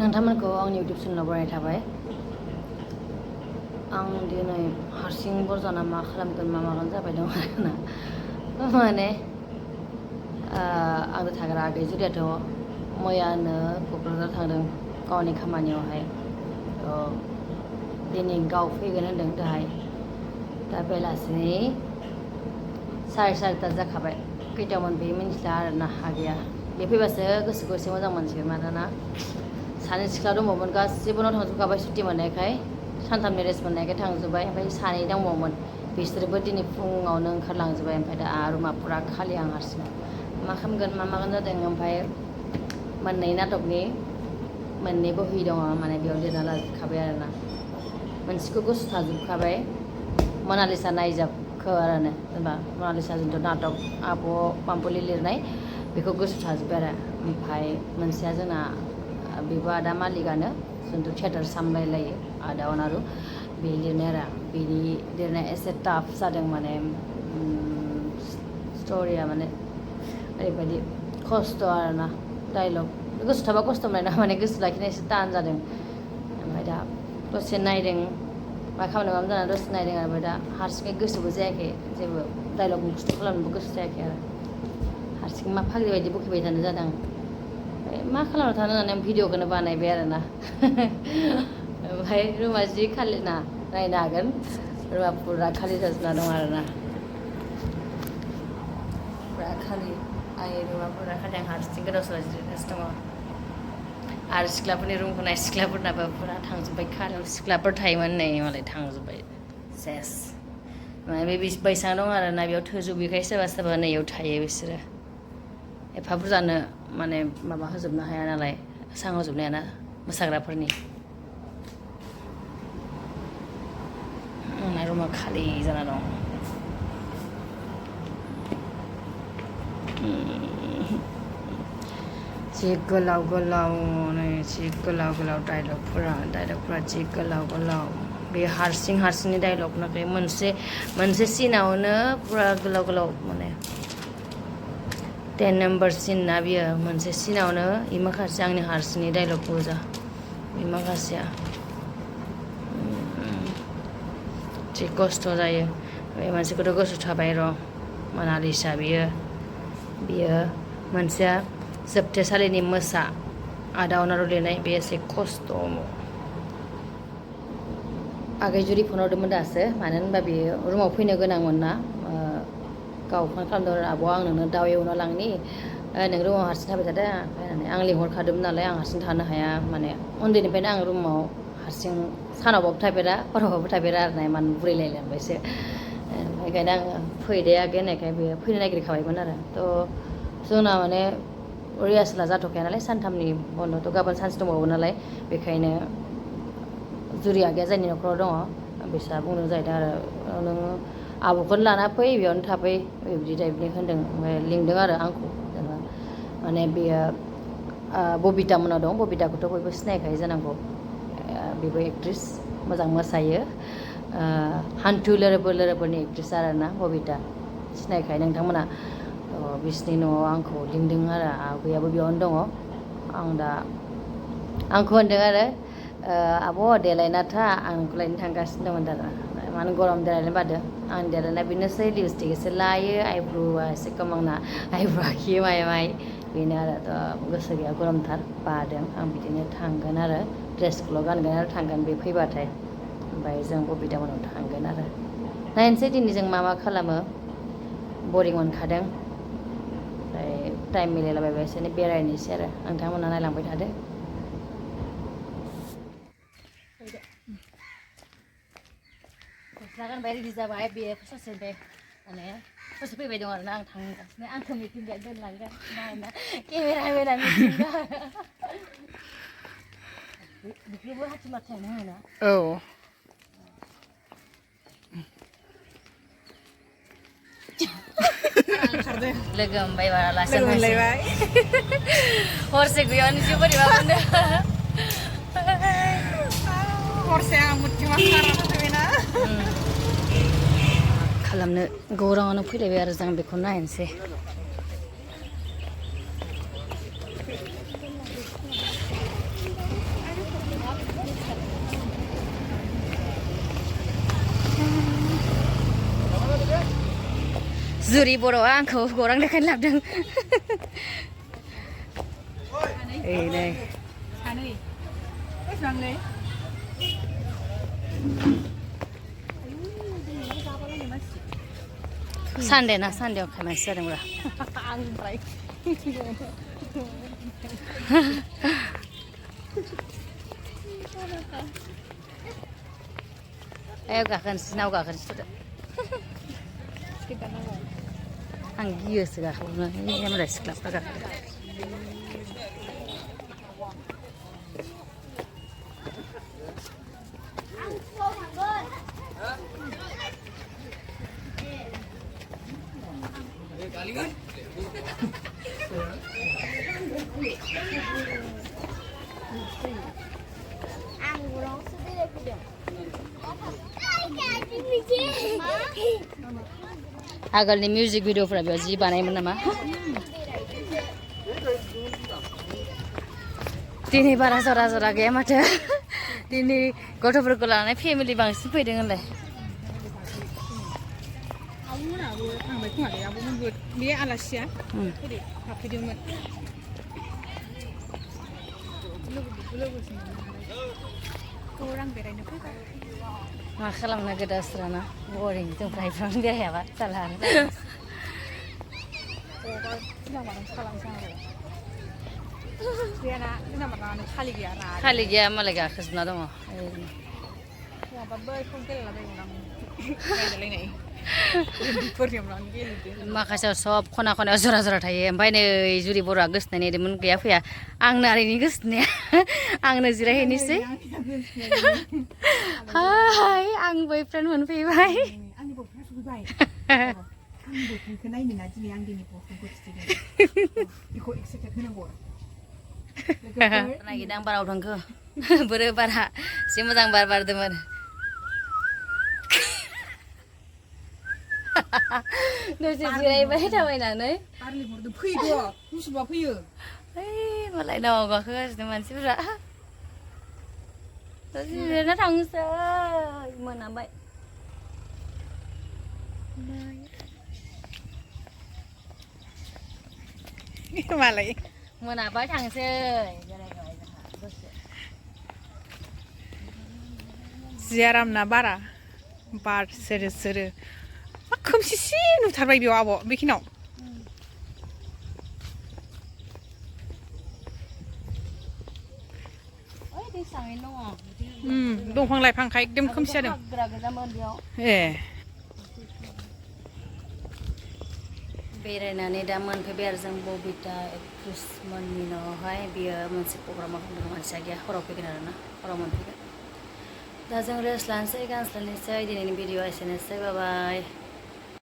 नोंथांमोनखौ आंनि इउटुब चेनेलाव बरायनाय थाबाय। आं दिनै हारसिं बरजाना मा खालामगोन मा मागोन जाबाय दं आरोना। माने आंजों थाग्रा आगै जुरियाथ' मैयानो क'क्राझार थांदों गावनि खामानियावहाय। दिनै गाव फैगोन होनदों दाहाय। दा बेलासिनि 4:30 जाखाबाय। खैथायाव मोनफैयो मिन्थिला आरोना आगैया। बे फैबासो गोसोखौ एसे मोजां मोनसिगोन। मानोना सानै सिख्ला दंबावोमोन, गासिबो न' थांजोबखाबाय सुटि मोननायखाय, सानथामनि रेस्ट मोननायखाय थांजोब्बाय। ओमफ्राय सानै दंबावोमोन, बिसोरबो दिनै फुङावनो ओंखारलांजोब्बाय। ओमफ्राय दा रुमा फुरा खालि, आं हारसिं मा खालामगोन मा मागोन जादों। ओमफ्राय मोननै नाटकनि मोननै बोहि दङ, माने बेयाव लिरना लाजोबखाबाय आरोना। मोनसेखौ गोसो थाजोबखाबाय, मनालिसा नायजाबखो आरोना, जेनेबा मनालिसा जिथु नाटक आब' पामपलि लिरनाय बेखौ गोसो थाजोब्बाय आरो। ओमफ्राय मोनसेया जोंना बेबो आदा मालिकआनो, जोंथ' थियेटार सामलायलायो आदा अनारु, बे लिरनाय आरो। बेनि लिरनाया एसे टाफ जादों, माने स्ट'रिया माने ओरैबायदि खस्थ' आरोना। डाइलग गोसो थाबा खस्थ' मोननाय, माने गोसो लाखिनो एसे तान जादों। ओमफ्राय दा दसे नायदों, मा खालामनो मा जानानै दसे नायदों आरो। ओमफ्राय दा हारसिङै गोसोबो जायाखै, जेबो डाइलग मुखस्थ' खालामनोबो गोसो जायाखै आरो। हारसिं मा फाग्लि बायदि बोखैबाय थानो जादों। ओमफ्राय मा खालामना थानो होननानै आं भिडिअखौनो बानायबाय आरोना। ओमफ्राय रुमा जि खालि ना, नायनो हागोन, रुमा फुरा खालि जाजोबना दं आरोना। फुरा खालि, आंनि रुमा फुरा खालि, आं हारसिं गोदाव सोराव जिरायनासो दङ। आरो सिख्लाफोरनि रुमखौ नाय, सिख्लाफोरनाबो फुरा थांजोब्बाय। खारायाव सिख्लाफोर थायोमोन, नै मालाय थांजोब्बाय सेस। माने बे बैसां दं आरोना, बेयाव थोजोबैखाय सोरबा सोरबा नैयाव थायो। बिसोरो एफा बुरजानो माने माबा होजोबनो हाया नालाय, सां होजोबनो हायाना मोसाग्राफोरनि। आंना रुमा खालि जाना दं। जि गोलाव गोलाव, नै जि गोलाव गोलाव डाइलगफोरा जि गोलाव गोलाव। बे हारसिंनि डाइलग नाथाय मोनसे सिनावनो फुरा गोलाव गोलाव, माने 10 नम्बर सिन ना बियो। मोनसे सिनावनो इ माखासे आंनि हारसिंनि डाइलग गोजा, इ माखासेया जि खस्थ' जायो। बे मोनसेखौथ' गोसो थाबाय र', मनालिसा बियो मोनसेया जोबथेसालिनि मोसा, आदा अनारु लिरनाय, बे एसे खस्थ'। आगै जुरि फन हरदोंमोन दासो, मानो होनबा बेयो रुमाव फैनो गोनांमोन ना। गाव फन खालामदों, आब' आं नोंनो दाउ एवना लांनि, नों रुमाव हारसिं थाबाय थादो होननानै। आं लिंहरखादोंमोन नालाय, आं हारसिं थानो हाया, माने उन्दैनिफ्रायनो आं रुमाव हारसिं सानावबाबो थाफेरा, हरावबाबो थाफेरा आरोना, इमान बुरैलायलांबायसो। ओंखायनो आङो फैदे आगै होननायखाय बेयो फैनो नागिरखाबायमोन आरो। थ' जोंना माने रिहार्सेला जाथ'खाया नालाय, सानथामनि बन्द'थ' गाबोन सानसे दंबावो नालाय, बेखायनो जुरि आगैया जायनि न'खराव दङ, बिसा बुंदों जाहैदों आरो, नोङो आब'खौनो लाना फै, बेयावनो थाफै, बिदि टाइपनि होनदों। ओमफ्राय लिंदों आरो आंखौ, जेनेबा माने बेयो बबिता मोननाव दं। बबिताखौथ' बयबो सिनायखायो जानांगौ, बेबो एक्ट्रिस, मोजां मोसायो। हान्थु लोरोबोरनि एक्ट्रिस आरोना बबिता, सिनायखायो नोंथांमोना। बिसिनि न'आव आंखौ लिंदों आरो, आगैयाबो बेयावनो दङ। आंखौ होनदों आरो, आब' देलायना था, आं नोंखौ लायनो थांगासिनो दंमोन दाना। मानो गरम देलायनो बादो, आं देलायना बेनोसै, लिपस्टिक एसे लायो, आइब्रुआ एसे खम आंना, आइब्रु आखियो माय बेनो आरो। गोसो गैया, गरमथार, बादों। आं बिदिनो थांगोन आरो, ड्रेसखौल' गानगोन आरो थांगोन बे फैबाथाय। ओमफ्राय जों बबिता मोननाव थांगोन आरो। नायनोसै दिनै जों मा खालामो, बरिं मोनखादों। ओमफ्राय टाइम मिलायलाबायबा एसे बेरायनोसै आरो। नोंथांमोना नायलांबाय थादो। गस्ला गानबाय रेडि जाबाय, बे ससे बे माने ससे फैबाय दं आरोना। आं थांगासिनो, आंखौ मिथिंगाया दोनलांगोन नायना, केमेरा होना मिथिंगा। बेखौबो हाथिमाथायानो होना। औ। लोगो मोनबाय बारा लासै मोनलायबाय। हरसे गैयानो जि बोरैबा मोनो। हरसे आं मुथिमा खाना फैबायना। खालामनो गौराङावनो फैलायबाय आरो जों बेखौ नायनोसै। जुरि बर'आ आंखौ गौरां देखायनो लाबोदों ओइ नै सानै बेसेबांलै सानदे ना सानदेआव खायमानसि जादोंब्रा आंनिफ्राय आयाव गाखोनोसै नाव गाखोनोसै आं गियोसो गाखोनो मालाय सिख्लाफ्रा गाखोदों आगोलनि मिउजिक भिडिअफोरा बेयाव जि बानायोमोन नामा दिनै बारा जरा जरा गैया माथो दिनै गथ'फोरखौ लानानै फेमिलि बांसिन फैदों होनलाय आब'मोनाबो थांबाय खोमालै आब'मोनबो बे आलासिया हाबफैदोंमोन गौरां बेरायनो फैबाय मा खालामनो गोदावसोराना बरिं जोंफ्रा इफोरावनो बेरायाबा जाला खालि गैया मालाय गाखोजोबना दङ माखासेयाव सब खना खनायाव जरा जरा थायो ओमफ्राय नै जुरि बर'आ गोसोनाय नेदोंमोन गैया फैया आंनो ओरैनो गोसोनाया आंनो जिरायहैनोसै हाय आं बयफ्रेन्ड मोनफैबाय नागिरदों आं बाराव थांखो बोरो बारा एसे मोजां बार बारदोंमोन दसे जिरायबाय थाबायनानै फैयो मालाय नावआव गाखोगासिनो मानसिफोरा दसे जिरायना थांसै मोनाबाय मालाय मोनाबाय थांसै बेरायबाय जोंहा दसे जि आरामना बारा बार सोरो सोरो मा खोमसिसि नुथारबाय बेयाव आब' बेखिनाव दंफां लाइफांखा एकदम खोमसि जादों ए बेरायनानै दा मोनफैबाय आरो जों बबिता एक्ट्रेसमोननि न'आवहाय बियो मोनसे प्रग्रामाव थांदों मानसिया गैया हराव फैगोन आरोना हराव मोनफैगोन दा जों रेस्ट लानोसै गानस्लायनोसै दिनैनि भिडिअ एसेनोसै बाय